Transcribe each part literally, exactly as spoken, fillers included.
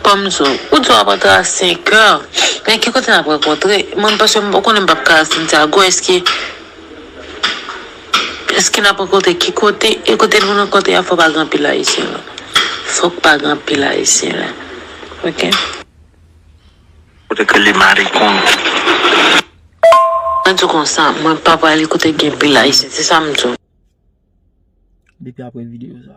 Kòm di w, ou di w ap rantre a senk è, men ki kote n ap rankontre? Mwen, paske m konnen m p ap ka al Santiago, èske, èske n ap rankontre ki kote? E kote nou rankontre a, fò pa gen anpil Ayisyen la. Fòk pa gen anpil Ayisyen la. Oke? Kote ke li mari konn. Mwen di w konsa, mwen pa prale kote gen anpil Ayisyen, se sa m di w. Depi apre videyo sa.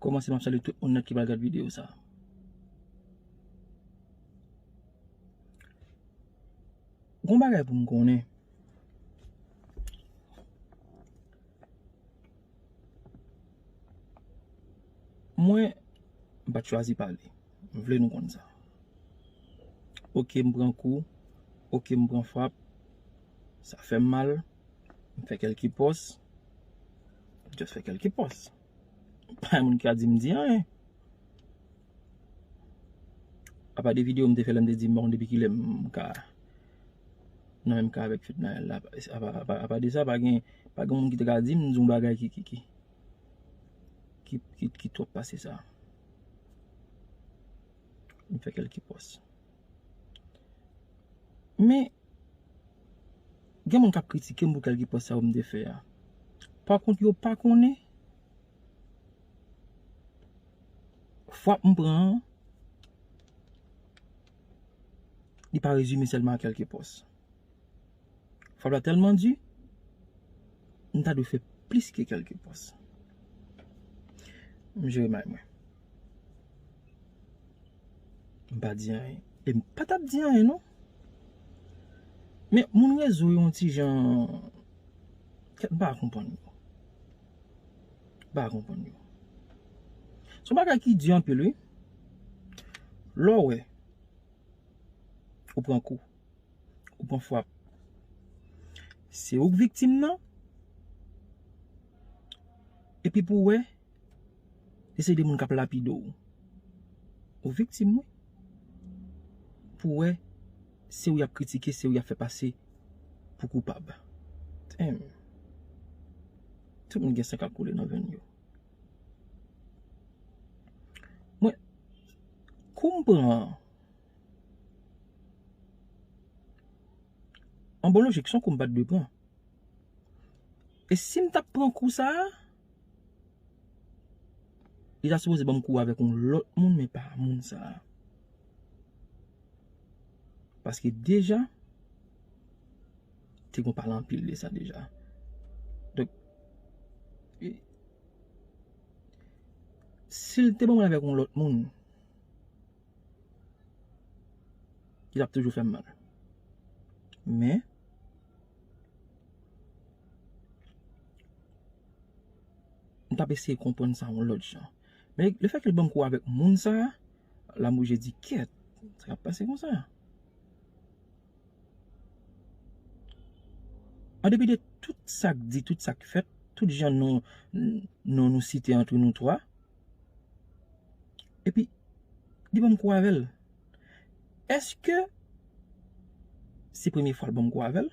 Pou kòmanse, m ap salye tout moun nèt ki pral gad videyo sa. Gon bagay pou m konnen. Mwen, m pa t chwazi pale. M vle nou konn sa. Oke, m pran kou. Oke, m pran frap. Sa fè m mal. M fè kèlke pòs. M just fè kèlke pòs. Pa gen moun ki ka di m di anyen. Apa de videyo m te fè lè m te di m pa konn depi kilè m ka nan menm ka avèk Fednaelle la. Apa, apa, apa de sa, pa gen, pa gen moun ki te ka di m di yon bagay ki, ki, ki, ki, ki, ki twòp pase sa. M fè kèlke pòs. Men, gen moun k ap kritike m pou kèlke pòs sa yo m te fè a. Pa kont, yo pa konnen frap m pran an, li pa rezime sèlman a kèlke pòs. Frap la tèlman di, m ta dwe fè plis ke kèlke pòs. M jere may mwen. M pa di anyen. E m pa t ap di anyen, non. Men moun rezo yo yon ti jan, kèt, m pa konprann yo. M pa konprann yo. Se yon bagay ki di anpil, wi. Lè w wè, ou pran kou, ou pran frap. Se ou k viktim nan. Epi pou w wè, se de moun k ap lapide w. Ou viktim, wi. Pou w wè, se ou y ap kritike, se ou y ap fè pase pou koupab. Damn. Tout moun gen san k ap koule nan venn yo. Mwen, kou m pran an, an bon lojik, se yon kou m pa t dwe pran. E si m t ap pran kou sa a, li ta sipoze ban m kou avèk yon lòt moun, men pa moun sa a. Paske deja, te gon pale anpil de sa deja. Donk, e, si l te ban m l avèk yon lòt moun, li t ap toujou fè m mal. Men, m t ap eseye konprann sa yon lòt jan. Men lefètke l ban m kou avèk moun sa a, la m oblije di, kèt, sa k ap pase konsa? An depi de tout sa k di, tout sa k fèt, tout jan non, non nou site antre nou twa, epi li ban m kou avè l. Èske se premye fwa l ban m kou avè l?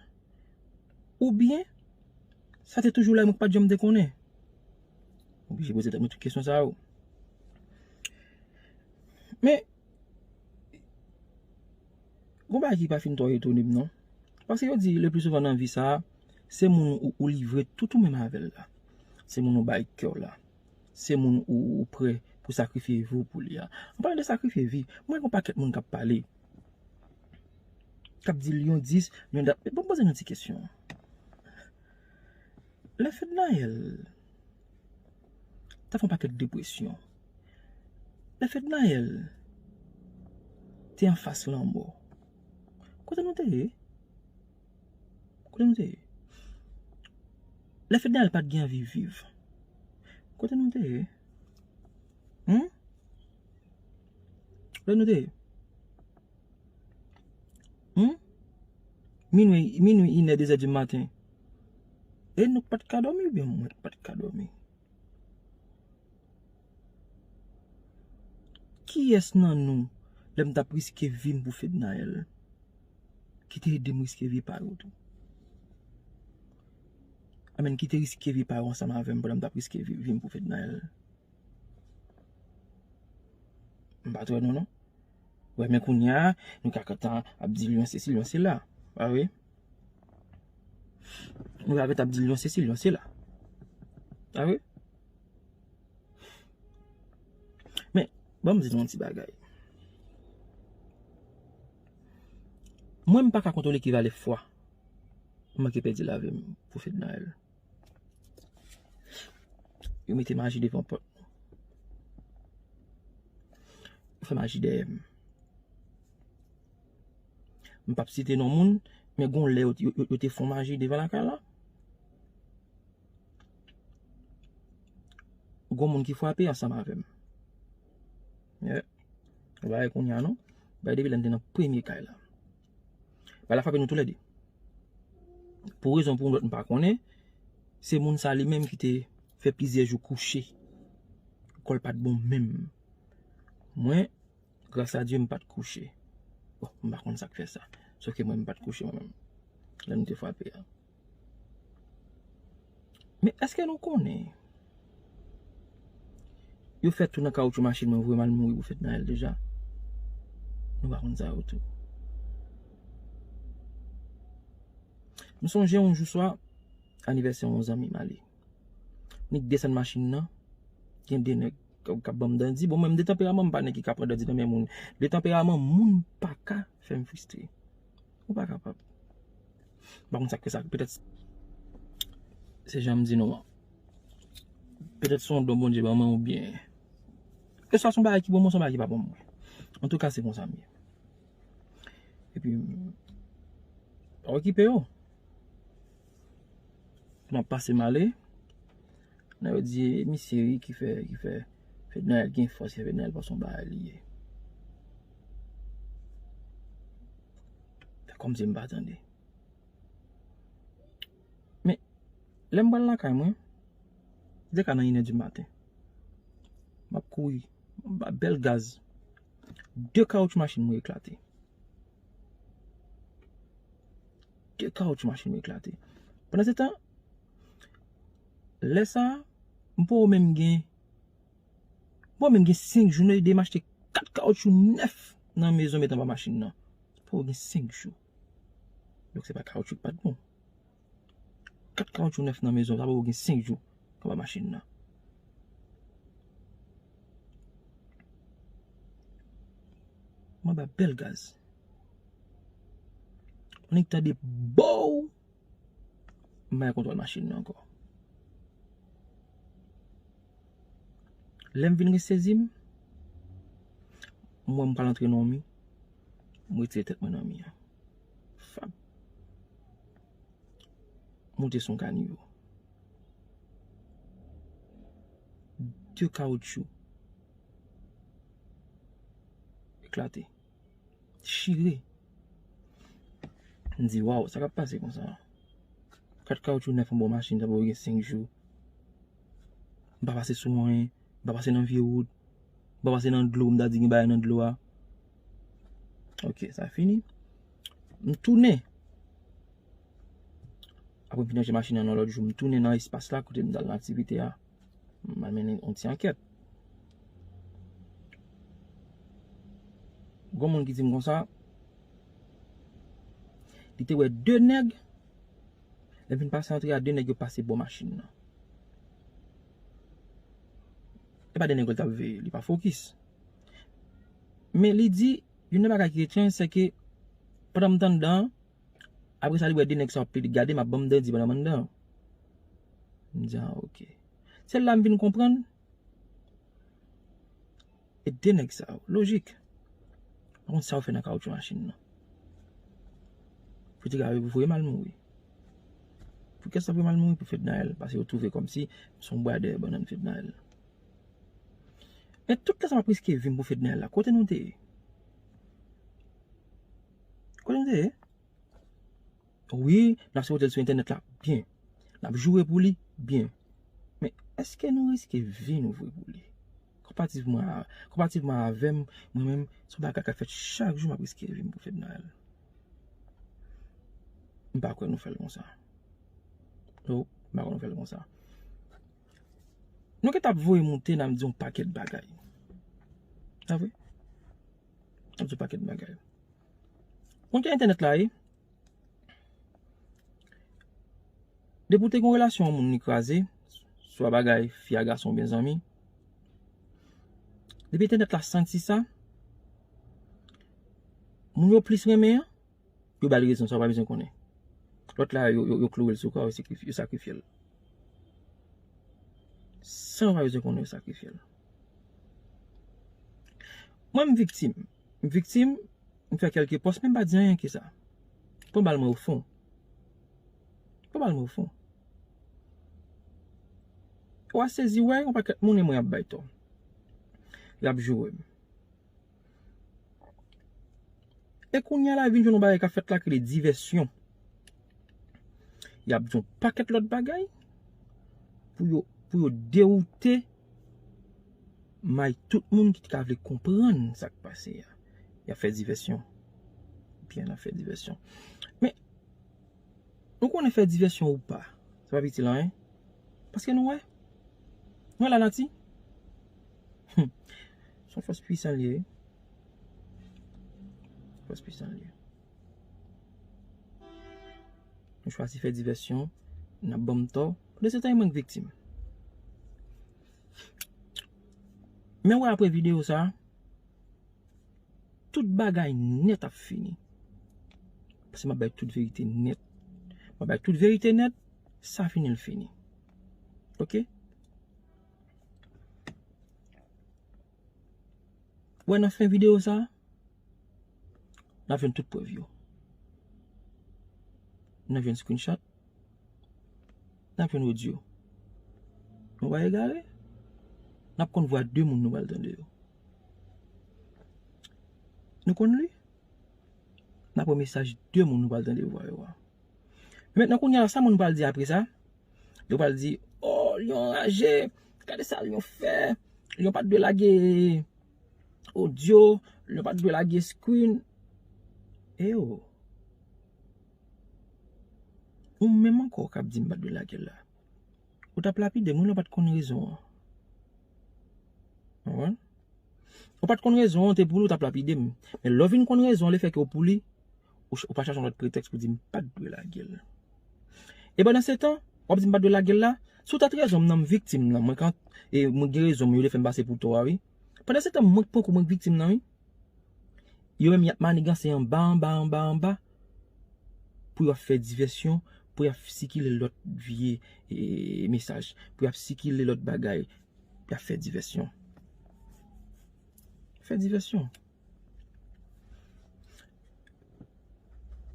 Oubyen, sa te toujou la, mwen k pa t janm te konnen? Oblije poze tèt mwen tout kesyon sa yo. Men, gon bagay ki pa fin twò etone m, non. Paske yo di, le pli souvan nan vi sa a, se moun ou, ou livre tout ou menm avè l la. Se moun ou bay kè w la. Se moun ou, ou prè pou sakrifye vi w pou li a. An palan de sakrifye vi, mwen gen yon pakèt moun k ap pale. K ap di l yon dis, yon dat. Bon, poze nou ti kesyon. Lè Fednaelle t ap fè yon pakèt depresyon, lè Fednaelle te anfas lanmò, kote nou te ye? Kote nou te ye? Lè Fednaelle pa t gen anvi viv, kote nou te ye? Hmm? Kote nou te ye? Hmm? Minwi, minwi, inè, dezè di maten. E nou k pa t ka dòmi oubyen mwen k pa t ka dòmi? Kiyès nan nou, lè m t ap riske vi m pou Fednaelle, ki te ede m riske vi pa yo tou? Amèn, ki te riske vi pa yo ansanm avè m pandan m t ap riske vi, vi m pou Fednaelle? M pa t wè non, non. Wè, men kounye a, nou ka kontan ap di l yon sesi, l yon sela. Pa vre? Nou ka kontan ap di l yon sesi, l yon sela. Pa vre? Men, ban m di nou yon ti bagay. Mwen, m pa ka kontwole ki valè fwa m manke pèdi lavi m pou Fednaelle. Yo mete maji devan pòt nou. Yo fè maji dèyè m. M p ap site non moun, men gon lè yo, yo, yo, yo te fè maji devan lakay la. Gon moun ki frape ansanm avè m. Yeah. Ou pa wè kounye a non. Bay depi lè n te nan premye kay la. Bagay la frape nou toulède. Pou rezon pou yon lòt m pa konnen, se moun sa li menm ki te fè plizyè jou kouche. Kò l pa t bon menm. Mwen, gras a Dye, m pa t kouche. Bon, m pa konn sa k fè sa. Sòf ke mwen, m pa t kouche mwen menm. Lè nou te frape a. Men èske nou konnen yo fè tou nan kawotchou machin mwen, voye m al mouri pou Fednaelle deja? Nou pa konn sa yo tou. M sonje yon jou swa, anivèsè yon zanmi m ale. Nik desann machin nan, gen de nèg k ap, k ap ban m dandi. Bon, mwen, m de tanperaman, m pa nèg ki ka pran dandi nan men moun. De tanperaman, moun pa ka fè m fristre. Ou pa kapab. M pa konn sa k fè sa. Petèt se jan m di nou an. Petèt se yon don Bondye ban mwen oubyen. Ke sa se yon bagay ki bon mwen, se yon bagay ki pa bon mwen. Antouka, se konsa m ye. Epi, pa okipe yo. N ap pase m ale. Nan yo di, e misye wi ki fè, ki fè Fednaelle gen fòs, e Fednaelle pa se yon bagay li ye. Fè kòmsi m pa tande. Men, lè m pral lakay mwen, se te ka nan inè di maten. M ap kouri, m ap ba bèl gaz. De kawotchou machin mwen eklate. De kawotchou machin mwen eklate. Pandan se tan, lè sa a, m poko menm gen, m poko menm gen senk jou, nou ede m achte kat kawotchou nèf nan mezon met anba machin nan. M poko gen senk jou. Donk se pa kawotchou ki pa t bon. Kat kawotchou nèf nan mezon, sa poko gen senk jou anba machin nan. Mwen ba bèl gaz. Mwen tande bow. M pa gen kontwòl machin nan ankò. Lè m vin resezi m, m wè m pral antre nan yon mi, m retire tèt mwen nan mi an. Fap. Moute sou yon kanivo. De kawotchou eklate. Chire. M di, waw, sa k ap pase konsa? Kat kawotchou nèf anba yon machin, sa poko gen senk jou. M pa pase sou anyen, m pa pase nan vye wout, m pa pase nan dlo, m ta di gen bagay nan dlo a. Ok, sa fini. M tounen. Apre m fin ranje machin nan yon lòt jou, m tounen nan espas la kote m t al nan aktivite a. M al mennen yon ti ankèt. Gon moun ki di m konsa, li te wè de nèg, lè m fin pase antre a, de nèg yo pase bò machin nan. E pa de nèg yo l t ap veye, li pa fokis. Men li di, youn nan bagay ki etranj, se ke pandan m t anndan an, apre sa, li wè de nèg sa yo ap pede gade m, ap ban m dandi pandan m anndan an. M di, ah, ok. Se la m vin konprann. E de nèg sa yo, lojik. Pa konn sa yo fè nan kawotchou machin nan. Pou te ka voye m al mouri. Pou kès sa voye m al mouri? Pou Fednaelle, paske yo twouve kòmsi m se yon bwa dèyè bannann Fednaelle. Men tout lè sa m ap riske vi m pou Fednaelle la, kote nou te ye? Kote nou te ye? Wi, n ap sipòte l sou entènèt la, byen. N ap joure pou li, byen. Men èske nou riske vi nou vre pou li? Konpativman a, konpativman avè m, mwen menm, se yon bagay k ap fèt chak jou, m ap riske vi m pou Fednaelle. M pa kwè nou fè l konsa. No, m pa kwè nou fè l konsa. Nou gentan ap voye moute, n ap di yon pakèt bagay. Pa vre? L ap di w pakèt bagay. Konn jan entènèt la ye. Depi w te gen yon relasyon, yon moun li kraze, swa bagay fi a gason oubyen zanmi. Depi entènèt la santi sa, moun yo plis renmen an, yo ba l rezon san w pa bezwen konnen. Lòt la, yo, yo, yo kloure l sou kwa, yo sakrifye, yo sakrifye l. San w pa bezwen konnen, yo sakrifye l. Mwen, m viktim. M viktim, m fè kèlke pòs, men m pa di anyen ke sa. Pran bal mwen o fon. Pran bal mwen o fon. Ou a sezi wè, yon pakèt moun e mwen y ap bay tò. Y ap joure m. E kounye a la vin jwenn yon bagay k ap fèt la ki rele divèsyon. Y ap di yon pakèt lòt bagay pou yo, pou yo dewoute may tout moun ki t ka vle konprann sa k pase a. Y ap fè divèsyon. Byen, y ap fè divèsyon. Men, nou konnen fè divèsyon ou pa, sa p ap itil anyen. Paske nou wè. Nou wè lanati. Hum. Se yon fòs pwisan li ye. Fòs pwisan li ye. Nou chwazi fè divèsyon, n ap ban m tò. Pandan se tan, e mwen k viktim. Men wè apre videyo sa, tout bagay nèt ap fini. Paske m ap bay tout verite nèt. M ap bay tout verite nèt, sa fini l fini. Oke? Wè nan fen videyo sa, n ap jwenn tout prèv yo. N ap jwenn screenshot. N ap jwenn odyo. Nou pa egare. N ap konn vwa de moun nou pral tande yo. Nou konn li. N ap wè mesaj de moun nou pral tande vwa yo a. Mentnan kounye a, sa moun pral di apre sa? Yo pral di, "Oh, Lion anraje, gade sa Lion fè. Lion pa t dwe lage odyo, Lion pa t dwe lage screen." E yo. Ou menm ankò k ap di m pa t dwe lage l la. Ou t ap lapide m wi lè w pa t konn rezon an. Konprann? Ou pa t konn rezon an, te pou li w t ap lapide m. Men lè w vin konn rezon an, lefètke w pou li, ou, ch- ou pa chache yon lòt pretèks pou di m pa t dwe lage l. E pandan se tan, w ap di m pa t dwe lage l la, si w t at rezon m nan, m viktim nan, mwen kan, e mwen gen rezon m, yo te fè m pase pou tò a wi. Pandan se tan, mwen k pran kou, mwen k viktim nan wi. Yo menm y ap maniganse anba, anba, anba, anba. Pou y ap fè divèsyon, pou y ap sikile lòt vye e, mesaj, pou y ap sikile lòt bagay, y ap fè divèsyon. Fè divèsyon.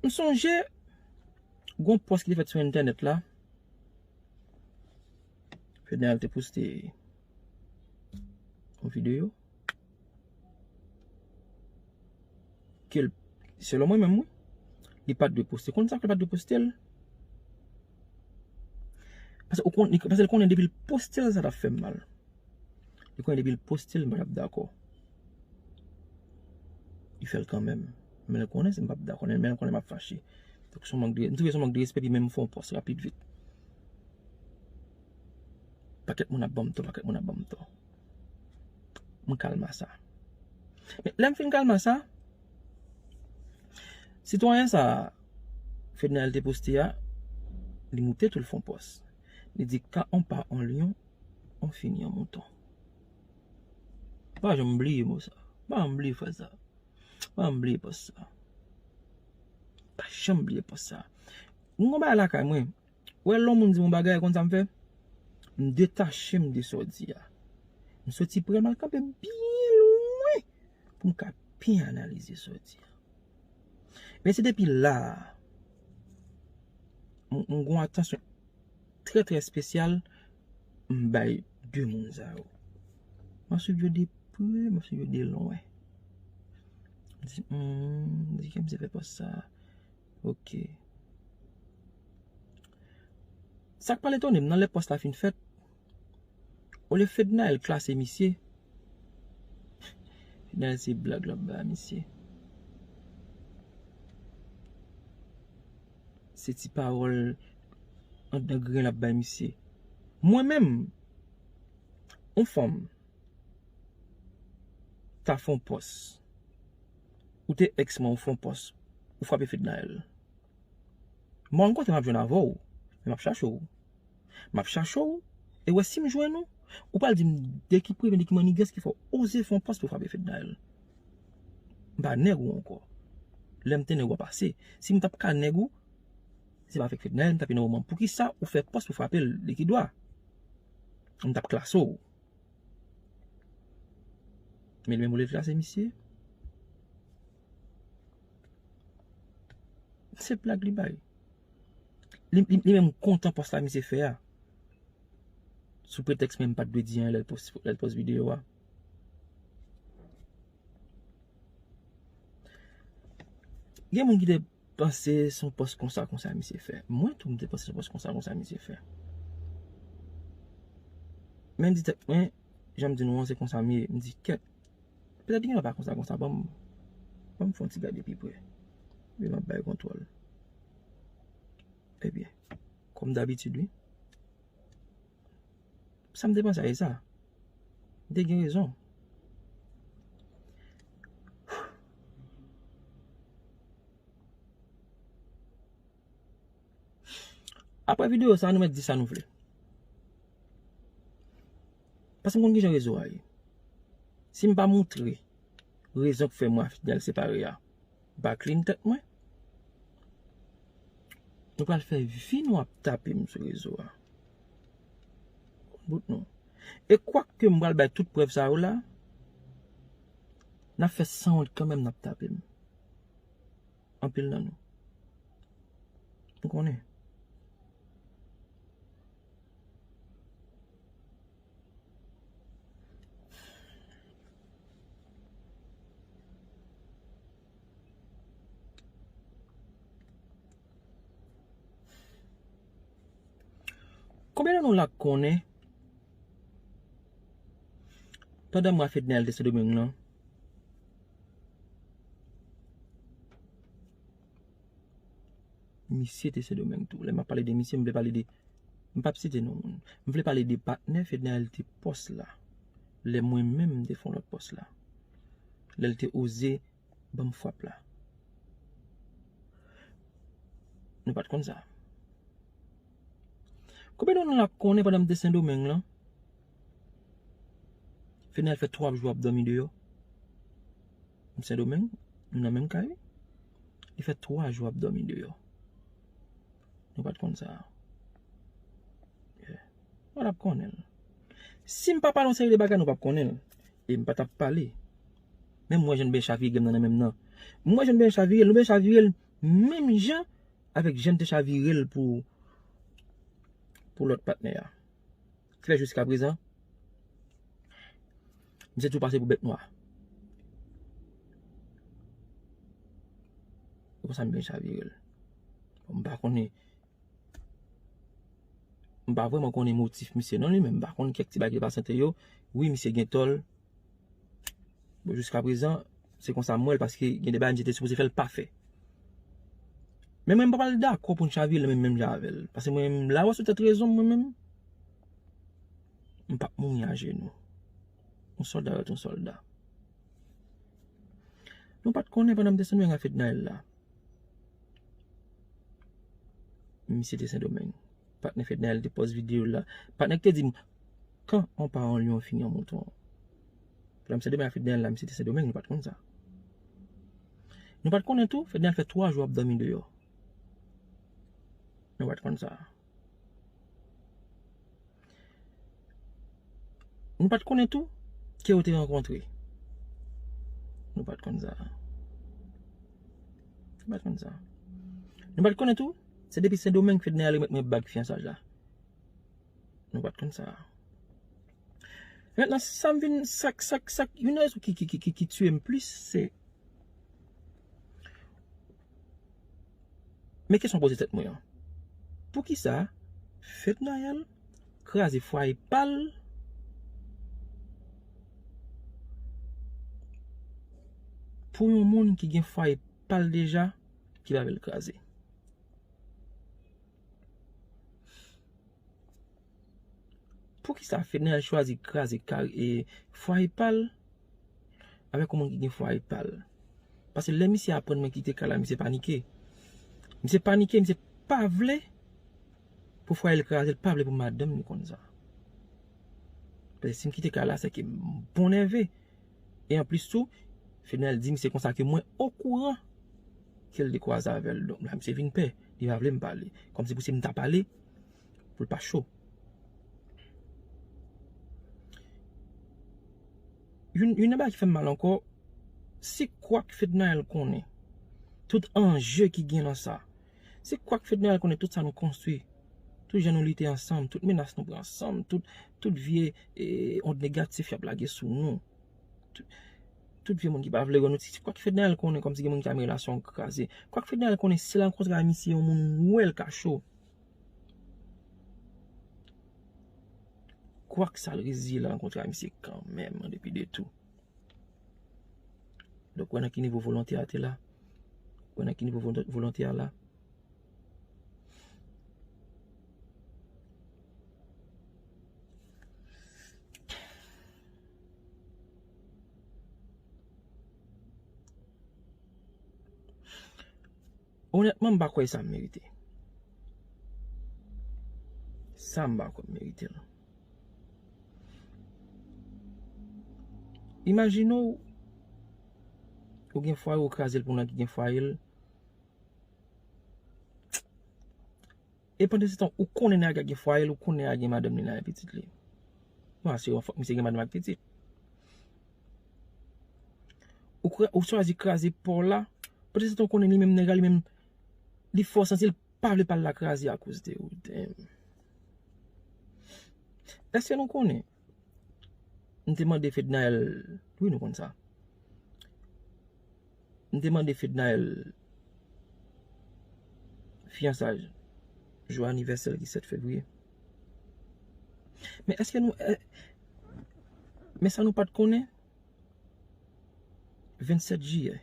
M sonje, gon pòs ki te fèt sou entènèt la. Fednaelle te poste yon videyo. Ke l, selon mwen menm, wi, li pa t dwe poste. Konn sa k fè l pa t dwe poste l? Paske ou konn, li, paske l konnen depi l poste l, sa t ap fè m mal. Li konnen depi l poste l, m pa t ap dakò. Li fè l kanmenm. Men l konnen si m p ap dakò, men l konnen m ap fache. Donk, se yon mank de, m twouve se yon mank de respè, epi menm m fè yon pòs rapid vit. Pakèt moun ap ban m tò, pakèt moun ap ban m tò. M kalm a sa. Men lè m fin kalm a sa, sitwayen sa a, Fednaelle te poste a, li moute tou l fè yon pòs. Li di, "Quand on part en lion, on finit en mouton." Pa janm bliye mo sa. Pa janm bliye fraz sa. Pa janm bliye pòs sa. Pa janm bliye pòs sa. Mwen gon bagay lakay mwen. Wè lè yon moun di m yon bagay, konn sa m fè? M detache m de sa w di a. M soti pre l, m al kanpe byen lwen pou m ka byen analize sa w di a. Men se depi la a, m, m gon atansyon trè, trè espesyal m bay de moun sa yo. M ap swiv yo de pre, m ap swiv yo de lwen. M di, hmm, m di, "Kèm se fè pòs sa a?" Ok. Sa k pral etone m nan lè pòs la fin fèt, olye Fednaelle klase misye, Fednaelle se blag l ap bay misye. Se ti pawòl anndan grenn l ap bay misye. Mwen menm, yon fanm ta fè yon pòs. Ou te èks mwen, ou fè yon pòs, ou frape Fednaelle. Mwen rankontre m ap jwenn avè w, men m ap chache w. M ap chache w, e wè si m jwenn ou, ou pral di m de ki premye, de ki mannigès ki fè w oze fè yon pòs pou w frape Fednaelle. M pa nèg ou ankò. Lè m te nèg ou a pase. Si m t ap ka nèg ou, se pa avèk Fednaelle m t ap ye nan moman. Poukisa ou fè pòs pou frape l, de ki dwa? M t ap klase w. Men li menm ou le klase misye. Se blag li bay. Li, li, li menm kontan pòs la misye fè a. Sou pretèks menm pa t dwe di anyen lè l pòs, lè l pòs videyo a. Gen moun ki te panse se yon pòs konsa, konsa misye fè. Mwen tou, m te panse se yon pòs konsa, konsa misye fè. Men m di tèt mwen, jan m di nou an, se konsa m ye. M di, kèt, petèt li gen pa konsa, konsa, ban m, ban m fè yon ti gade pi pre. Epi m ap bay kontwòl. Ebyen, kòm dabitid, wi. Sa m te panse a, e sa. M te gen rezon. Apre videyo sa, nou mèt di sa nou vle. Paske m konn kijan rezo a ye. Si m pa moutre rezon k fè mwen a Fednaelle separe a, m pa clean tèt mwen. Nou pral fè vi nou ap tape m sou rezo a. Bout nou. E kwak ke m pral bay tout prèv sa yo la, n ap fè sanwont kanmenm, n ap tape m. Anpil nan nou. M konnen. Konbyen nan nou la k konnen, pandan mwen a Fednaelle te Sendomeng lan, misye te Sendomeng tou. Lè m ap pale de misye, m vle pale de, m p ap site non moun. M vle pale de patnè Fednaelle te pòs la. Lè mwen menm m te fè yon lòt pòs la. Lè l te oze ban m frap la. Nou pa t konn sa. Konbyen nan nou la konnen pandan m te Sendomeng lan, Fednaelle fè twa jou ap dòmi deyò? M Sendomeng, nou nan menm kay. Li fè twa jou ap dòmi deyò. Nou pa t konn sa. Yeah. Nou pa t ap konnen l. Si m pa pale yon seri de bagay, nou p ap konnen l. E m pa t ap pale. Men m wè jan l byen chavire m nan, nan menm nan. M wè jan l byen chavire l, nou byen chavire l menm jan avèk jan l te chavire l pou, pou lòt patnè a. Ki fè jiskaprezan, misye toujou pase pou bèt nwa. Se konsa m byen chavire l. Bon, m pa konnen, m pa vrèman konnen motif misye non li, men m pa konn kèk ti bagay ki te pase ant yo. Wi, misye gen tò l. Bon, jiskaprezan, se konsa m wè l, paske gen de bagay misye te sipoze fè l pa fè. Men mwen, m pa pral dakò pou n chavire l menm, menm jan avè l. Paske mwen, m la wè sou tèt rezon m, mwen menm. M p ap mouri ajenou. Yon sòlda rete yon sòlda. Nou pa t konnen pandan m te Sendomeng a Fednaelle la. Misye te Sendomeng. Patnè Fednaelle te pòs videyo l la. Patnè k te di m, quand on part en lion, on finit en mouton. Pandan m Sendomeng a Fednaelle la, misye te Sendomeng, nou pa t konn sa. Nou pa t konnen tou, Fednaelle fè twa jou ap dòmi deyò. Nou pa t konn sa. Nou pa t konnen tou ke yo te rankontre. Nou pa t konn sa. Nou pa t konn sa. Nou pa t konnen tou, se depi Sendomeng Fednaelle remèt mwen bag fiyansaj la. Nou pa t konn sa. Mentnan, sa m vin, sa k, sa k, sa k, youn nan rezon ki, ki, ki, ki, ki tiye m plis, se Men kesyon poze tèt mwen an, poukisa Fednaelle kraze fwaye pa l pou yon moun ki gen fwaye pa l deja ki pa vle l kraze? Poukisa Fednaelle chwazi kraze kar-, e, fwaye pa l avèk yon moun ki gen fwaye pa l? Paske lè misye aprann mwen kite kay la, misye panike. Misye panike, misye pa vle pou fwaye l kraze, l pa vle pou madanm li konn sa. Paske si m kite kay la, se ke m bon nève. E anplis tou, Fednaelle di misye konsa ke mwen okouran ke l te kwaze avè l. Donk la, misye vin pè. Li pa vle m pale. Kòmsi pou si m ta pale, pou l pa cho. Youn, youn nan bagay ki fè m mal ankò, se kwak Fednaelle konnen. Tout anje ki gen nan sa. Se kwak Fednaelle konnen tout sa nou konstwi. Tout jan nou lite ansanm, tout menas nou pran ansanm, tout, tout vye eh, ond negatif y ap lage sou nou. Tout, tout vye moun ki pa vle wè nou, se kwak Fednaelle konnen kòmsi gen moun ki ta renmen relasyon an kraze. Kwak Fednaelle konnen si l rankontre a misye yon moun wè l ka cho. Kwak sa l reziye l rankontre a misye kanmenm, an depi de tou. Donk, wè nan ki nivo volonte a te la. Wè nan ki nivo volon- volonte a la. Onètman, m pa kwè sa m merite. Sa m pa kwè m merite l. Imajine w, ou gen fwaye, ou kraze l pou nèg ki gen fwaye l. E pandan se tan, ou konnen nèg la gen fwaye l, ou konnen nèg la gen madanm li, nèg la gen pitit li. Bon, se yon fòk misye gen madanm ak pitit. Ou, kra- ou chwazi kraze pa w la, pandan se tan ou konnen li menm nèg la, li menm, li fè w santi l pa vle pa l la kraze akoz de ou. Damn. Èske nou konnen? M te mande Fednaelle, wi, nou konn sa. M te mande Fednaelle fiyansaj jou anivèsè l ki sèt fevriye. Men èske nou, eh, men sa nou pa t konnen? Vennsèt jiyè,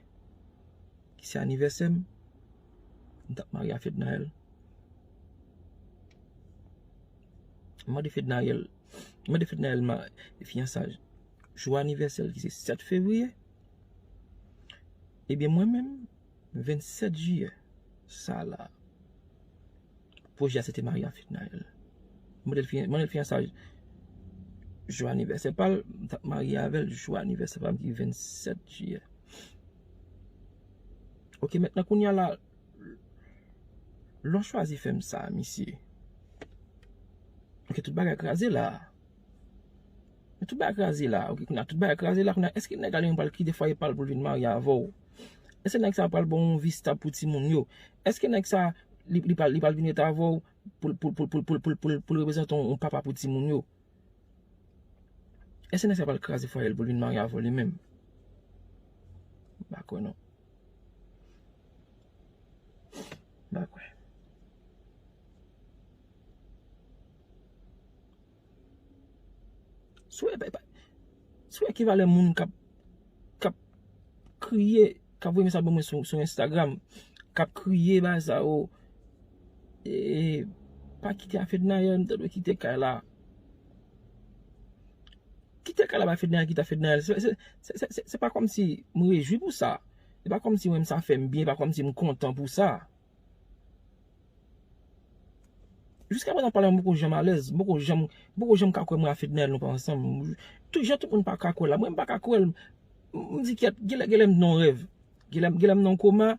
ki se anivèsè m, m t ap marye a Fednaelle. M mande Fednaelle, m mande Fednaelle ma, fiyansaj jou anivèsè l ki se sèt fevriye. Ebyen, mwen menm, vennsèt jiyè, sa la, pwojè a se te marye a Fednaelle. M mande l fiyan- mande l fiyansaj jou anivèsè pa l, m t ap marye avè l jou anivèsè pa m ki vennsèt jiyè. Ok, mentnan kounye a la, lè w chwazi fè m sa, misye. Ok, tout bagay kraze la. Men tout bagay kraze la, ok, kounye a tout bagay kraze la, kounye a, èske nèg la li menm pral kite fwaye pa l pou l vin marye avè w? Èske nèg sa pral ba w yon vi stab pou timoun yo? Èske nèg sa, li, li pral, li pral vin ret avè w pou, pou, pou reprezante yon, yon papa pou timoun yo? Èske nèg sa pral kraze fwaye l pou l vin marye avè w li menm? M pa kwè non. M pa kwè. Si w wè, pa- pa- si w wè ki valè moun k ap, k ap kriye, k ap voye mesaj ban mwen sou, sou Instagram, k ap kriye, bagay sa yo, e, pa kite a Fednaelle, m ta dwe kite kay la. Kite kay la ba Fednaelle, kite a Fednaelle. Se, se, se, se, se, se pa kòmsi m rejwi pou sa. Se pa kòmsi mwen, sa fè m byen, pa kòmsi m kontan pou sa. Jiska prezan pale m poko janm alèz, m poko janm, m poko janm ka kwè mwen a Fednaelle nou pa ansanm. Tout jan tout moun pa ka kwè la, mwen m pa ka kwè l. M, m di kèt, genlè, genlè m nan yon rèv. Genlè, genlè m nan yon koma,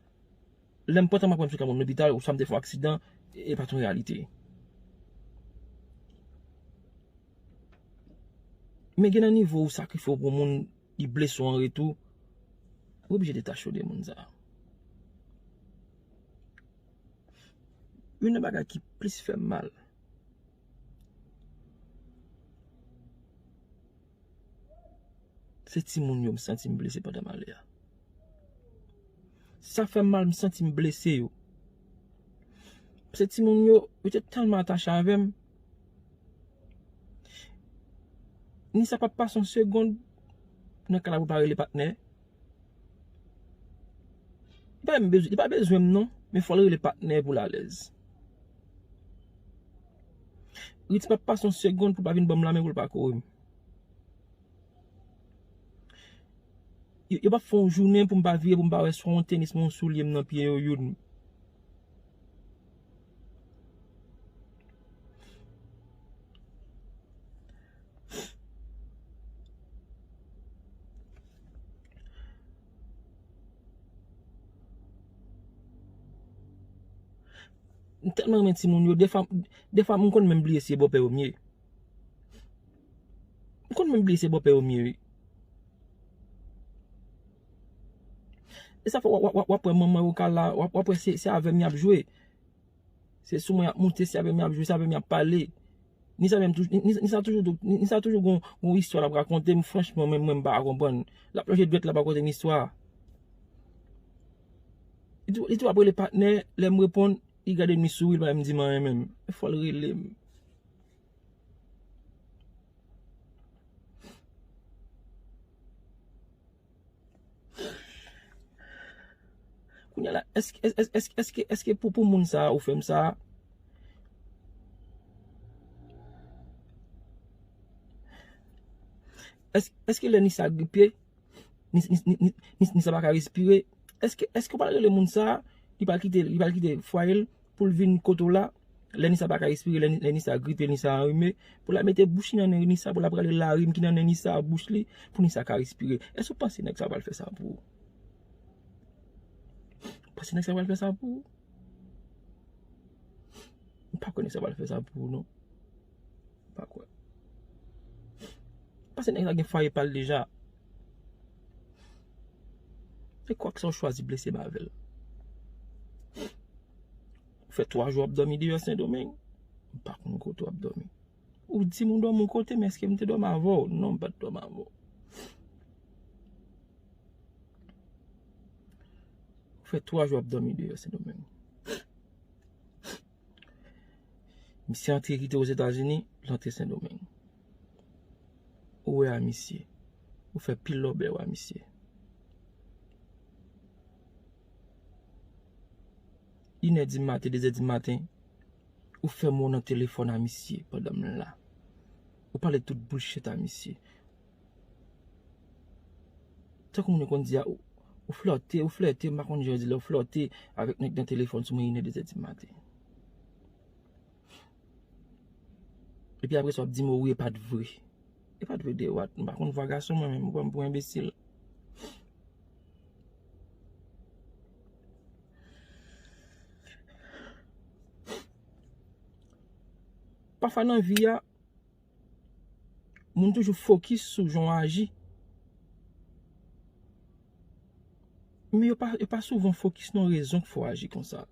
lè m pantan m ap pran sou ka moun lopital, oswa m te fè yon aksidan, e pa t yon reyalite. Men gen nan nivo ou sakrifye w pou moun, li blese w an retou, ou oblije detache w de moun sa. Youn nan bagay ki plis fè m mal, se timoun yo m santi m blese pandan malè a. Sa fè m mal, m santi m blese yo. Se timoun yo, yo te tèlman atache avè m. Nisa p ap pase yon segonn nan kay la pou l pa rele patnè. Li pa menm bezwen, li pa bezwen m non, men fò l rele patnè pou l alèz. Ritz p ap pase yon segonn pou l pa vin ban m lanmen, pou l pa kore m. Yo, yo p ap fè yon jounen pou m pa vire, pou m pa wè swa yon tenis, yon soulye m nan pye yo, youn. M tèlman renmen timoun yo, defwa, defwa m konn menm bliye se bòpè yo m ye. M konn menm bliye se bòpè yo m ye, wi. E sa fè w, w, w, w ap wè manman yo ka la, w ap, w ap wè se, se avè m y ap jwe. Se sou mwen y ap moute, se avè m y ap jwe, se avè m y ap pale. Ni sa menm toujou, ni, ni sa toujou, ni, ni sa toujou gon, gon istwa l ap rakonte m, franchman, mwen, mwen m pa konprann. L ap lonje dwèt, l ap rakonte m istwa. Li tou, li tou ap rele patnè, lè m reponn, li gade m, li souri, li pa menm di m anyen menm. Fò l rele m. Kounye a la, èske, èske, èske, èske, èske pou, pou moun sa a ou fè m sa a? Èske, èske lè Nisa gripe, Nis-, Nis-, Nis-, Nis-, Nisa pa ka respire? Èske, èske w pral rele moun sa a, li pral kite, li pral kite fwaye l pou l vin kote w la? Lè Nisa pa ka respire, lè, lè Nisa gripe, Nisa anrime, pou l al mete bouch li nan nen Nisa, pou l al rale larim ki nan nen Nisa, bouch li, pou Nisa ka respire. Èske w panse nèg sa pral fè sa pou ou? Ou panse nèg sa pral fè sa pou ou? M pa kwè nèg sa pral fè sa pou ou, non. M pa kwè. Paske nèg la gen fwaye pa l deja. E kwak sa w chwazi blese m avè l. Ou fè twa jou w ap dòmi deyò Sendomeng. M pa konn kote w ap dòmi. Ou di m ou dòmi yon kote, men èske m te dòmi avè w? Non, m pa t dòmi avè w. Ou fè twa jou w ap dòmi deyò Sendomeng. Misye antre kite Ozetazini, l antre Sendomeng. Ou wè a misye. Ou fè pil lòbèy a misye. Inè di maten, dezè di maten, ou fè mo nan telefòn a misye pandan m la. Ou pale tout bullshit a misye. Tankou moun yo konn di a, ou, ou flòte, ou flète, m pa konn jan yo di lè ou flòte avèk nèg nan telefòn sou mwen inè dezè di maten. Epi apre sa w ap di m, o wi, e pa t vre. E pa t vre de what? M pa konn vwa gason mwen menm, ou pran m pou enbesil. Pafwa nan vi a, moun toujou fokis sou jan w aji. Men yo pa, yo pa souvan fokis nan rezon k fè w aji konsa.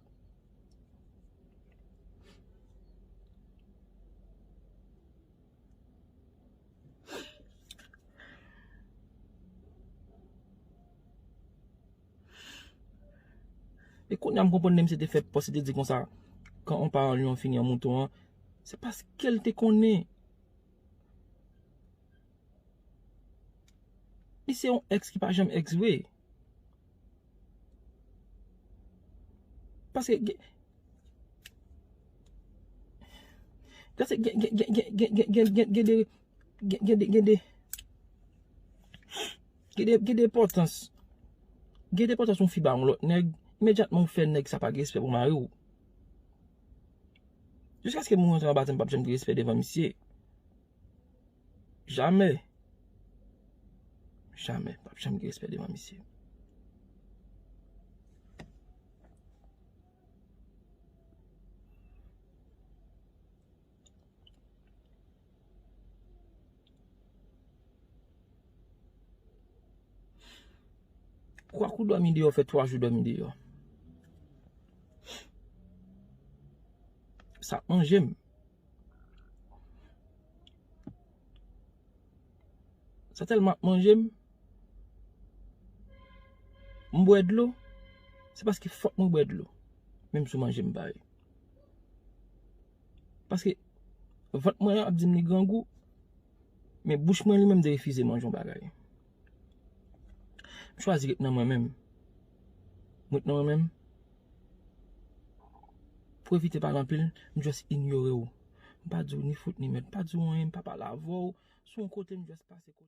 E kounye a m konprann lè misye te fè pòs, li te di konsa, quand on parle, on finit en mouton an, se paske l te konnen. Li se yon èks ki pa janm èks vre. Paske gen, paske gen, gen, gen de, gen, gen de, gen de, gen de, gen de enpòtans. Gen de enpòtans yon fi ba yon lòt nèg, imedyatman ou fè nèg sa pa gen respè pou mari w. Jiskaske moun rantre anba tè m p ap janm gen respè devan misye. Jamè. Jamè. P ap janm gen respè devan misye. Kwakou dòmi deyò, fè twa jou dòmi deyò. Sa ap manje m. Sa tèlman ap manje m. M bwè dlo. Se paske fòk mwen bwè dlo. Menm si w manje m pa ye. Paske vant mwen an ap di m li grangou, men bouch mwen li menm te refize manje yon bagay. M chwazi ret nan mwen menm. M ret nan mwen menm. Pou evite pale anpil, m just inyore w. M pa di w ni fout ni mèd, m pa di w anyen, m pa pale avè w. Sou yon kote, m just pase kote.